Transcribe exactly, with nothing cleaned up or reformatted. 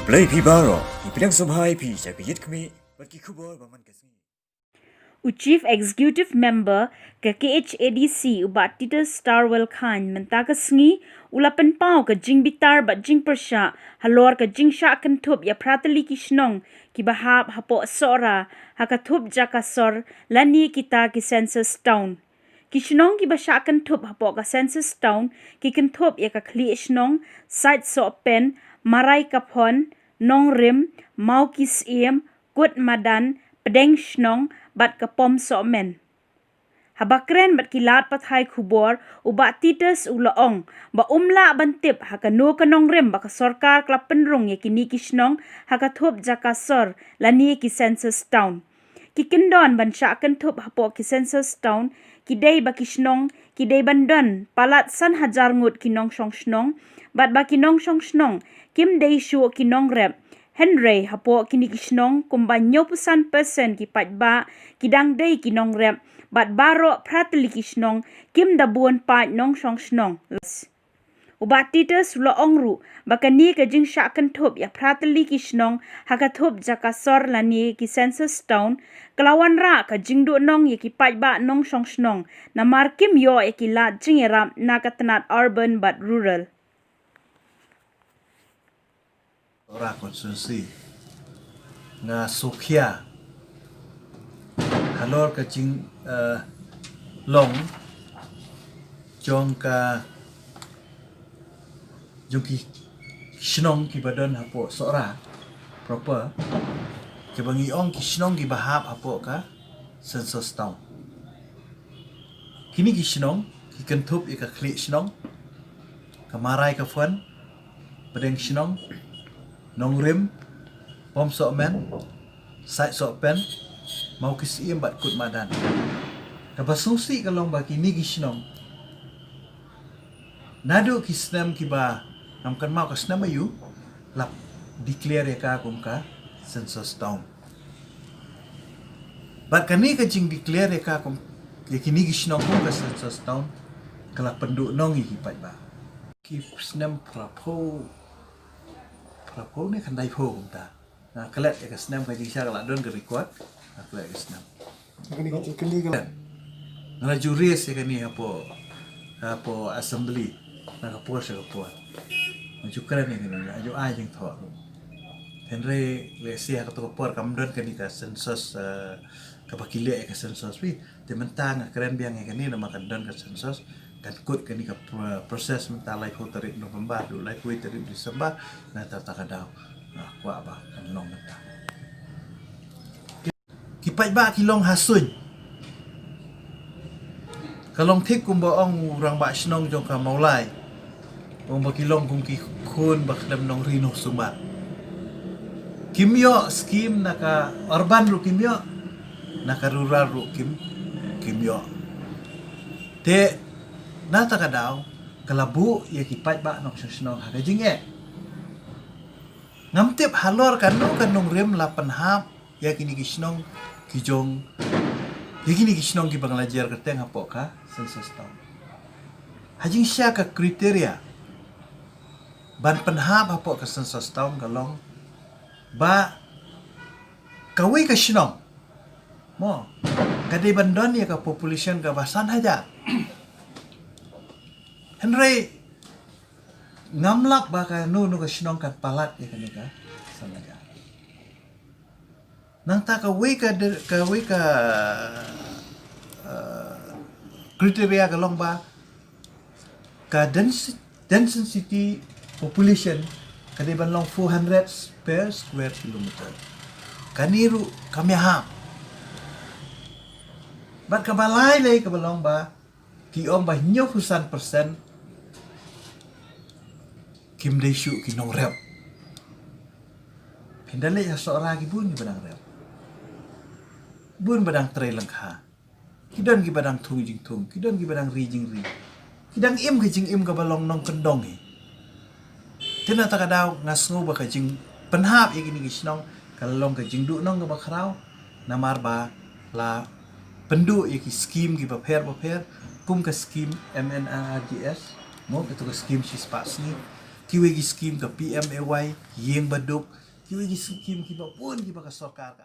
Blei phi baroh, ngi pdiang sngewbha ïa phi sha ka Ïit Khmih bad ki khubor ba man ka sngi. U Chief Executive Member ka K H A D C, u Bah Titus Starwell Chyne, mynta ka sngi u la pynpaw ka jingbitar bad jingpyrshah halor ka jingshah kynthup ïa phra tylli ki shnong kiba hap hapoh Sohra ha ka thup jaka sor lane kita ki census town. Ki shnong kiba shah kynthup hapoh ka census town ki kynthup ïa ka Khlieh Shnong, Sait Sohpen, Marai Kaphon, Nongrim, Mawkisiem, Kut Madan, Pdeng Shnong bad ka Pom Sohmen. Haba kren bad ki lad pathai khubor, u Bah Titus u la ong ba um lah ban tip ha kano ka nongrim ba ka sorkar ka la pynrung ïa kine ki shnong ha ka thup jaka sor lane ki census town. Ki kyndon ban shah kynthup hapoh ki census town ki dei ba ki shnong ki dei ban don palat san hajar ngut ki nongshong shnong, bad ba ki nongshong shnong kim dei shuh ki nongrep. Hynrei hapoh kine ki shnong kumba hynñiewphew san percent ki paidbah ki dang dei ki nongrep, bad baroh phra tylli ki shnong kim da bun paid nongshong shnong. U Bah Titus u la ong ruh ba kane ka jingshah kynthup ïa phra tylli ki shnong ha ka thup jaka sor lane ki census town ka la wanrah ka jingduhnong ïa ki paidbah nongshong shnong, namar kim ïoh ïa ki lad jingïarap na ka tnat urban bad rural. Sohra constituency, nga sngewkhia halor ka jing, eh, long jong ka, jong ki shnong kiba don hapoh Sohra proper, kiba ngi ong ki shnong kiba hap hapoh ka census town. Kine ki shnong ki kynthup ïa ka Khlieh Shnong, ka Marai Kaphon, Pdeng Shnong, Nongrim, Pom Sohmen, Sait Sohpen, Mawkisiem bad Kut Madan. Kaba sngewsih ka long ba kine ki shnong, naduh ki snem kiba ngam kynmaw ka snem aïu, la declare ïa ka kum ka census town. Bad kane ka jingdeclare ïa ka kum, ïa kine ki shnong kum ka census town, ka la pynduhnong ïa ki paidbah. Ki snem phraphew, phraphew ne khyndaiphew kumta. Nga klet ïa ka snem, ka jingshah ka la don ka record. Nga klet ïa ka snem. Kane ka jingkylli ka, nga la ju raise ïa kane hapoh, hapoh assembly na ka por sha ka por. Nga ju kren ïa kane, nga ju ai jingthoh. Hynrei lehse ha kato ka por kam don kane ka census, eh, kaba ki leh ïa ka census phi. Te mynta nga kren biang ïa kane namar kan don ka census, kan kut kane ka pro-, process mynta laiphew tarik November haduh laiphew tarik December, nangta kata ka daw nga kwah ba kan long mynta. Ki paidbah ki long ha suiñ. Ka long thik kumba ong u rangbah shnong jong ka Mawlai, ong ba ki long kum ki khun ba khlem nongri nongsumar. Kim ïoh skim na ka urban ruh kim ïoh, na ka rural ruh kim, kim ïoh. Te nangta ka daw ka la buh ïa ki paidbah nongshong shnong ha ka jingeh. Ngam tip halor kano ka nongrim la pynhap ïa kine ki shnong ki jong, ïa kine ki shnong kiba nga la jer kyrteng hapoh ka census town. Ha jingshah ka criteria ban pynhap hapoh ka census town ka long ba kawei ka shnong, mo, ka dei ban don ïa ka population kaba san hajar. Hynrei ngam lap ba kano kano ka shnong kan palat ïa kane ka san hajar. Nangta kawei ka de-, kawei ka, eh, criteria ka long ba ka densi-, density population ka dei ban long four hundred per square kilometer. Kane ruh kam ïahap. Bad kaba lai lei kaba long ba ki ong ba hynñiewphew san percent kim dei shuh ki nongrep. Phin da leit ha Sohra ki bun kiba dang rep, bun ba dang trei lyngkha. Ki don kiba dang thung jingthung, ki don kiba dang ri jingri, ki dang im ka jingim kaba long nongkyndong hi. Te nangta ka daw nga sngew ba ka jingpynhap ïa kine ki shnong ka la long ka jingduhnong kaba khraw, namar ba la pynduh ïa ki skim kiba pher ba pher, kum ka skim M N R R G S, mo, kato ka skim shispah sngi. Kiwei ki skim ka P M A Y, Ïing Baduk, kiwei ki skim kiba bun kiba ka sorkar ka